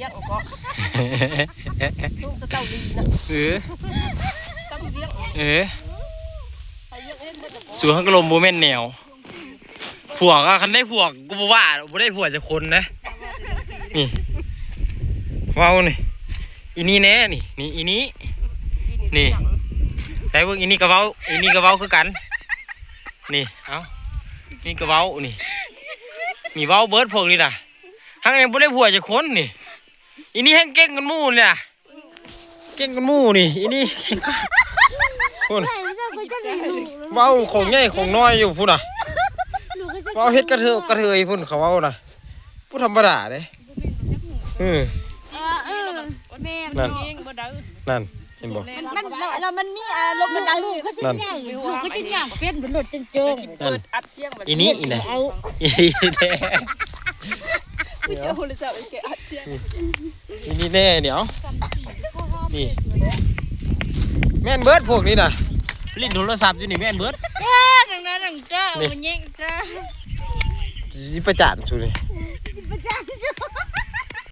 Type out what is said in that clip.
ວຽກເກາະ ລູກສະເຕົາລີນະ ເອີ ຕຳວຽກ ເອີ ໃຜວຽກເຮັດໝົດ ສູ່ຮັກລົມບໍ່ແມ່ນແນວ ຜົວກໍຄັນໄດ້ຜົວກໍບໍ່ວ່າ ບໍ່ໄດ້ຜົວຈັກຄົນນະ ນີ້ ເວົ້ານີ້ ອີນີ້ແນ່ນີ້ ນີ້ ອີນີ້ ນີ້ ໃສ່ເບິ່ງ ອີນີ້ກໍເວົ້າ ອີນີ້ກໍເວົ້າຄືກັນ ນີ້ ເອົ້າ ນີ້ກໍເວົ້າ ນີ້ ນີ້ເວົ້າເບິດພວກນີ້ນະ ຫາກຍັງບໍ່ໄດ້ຜົວຈັກຄົນນີ້ ອີນີ້ແຮ່ງເກັ່ງກວ່າໝູ່ນີ້ນະ ເກັ່ງກວ່າໝູ່ນີ້ ອີນີ້ເກັ່ງກວ່າ ພຸ້ນ ເວົ້າຂອງໃຫຍ່ຂອງນ້ອຍຢູ່ພຸ້ນນະ ເວົ້າເຮັດກະເທີ ກະເທີຍພຸ້ນ ເຂົາເວົ້ານະ ບໍ່ທຳມະດາເດ້ ເອີ ເອີ ເອີ ແມ່ນ ນັ້ນ ນັ້ນ ເຫັນບໍ່ ມັນ ແລ້ວ ແລ້ວມັນມີອາລົມ ມັນດັງ ລູກເຂົາຈະ ນັ້ນ ໃຫຍ່ ລູກເຂົາຈະຍ່າງເປັນເປັນລົດເຈີ ນັ້ນ ເປີດອັດສຽງ ອີນີ້ອີແຫຼະ ເອົາ ອີແຫຼະ ຄືຈະຮູ້ລະເຈົ້າ ອີແກອັດສຽງ ອີນີ້ແນ່ ດຽວ ນີ້ ແມ່ນເບິດພວກນີ້ນະ ຫຼິ້ນໂທລະສັບຢູ່ນີ້ແມ່ນເບິດ ເອີ ທັງນັ້ນທັງເຈົ້າ ນີ້ ມັນຍິງເຈົ້າ ຊິປະຈານຊູນີ້ ປະຈານ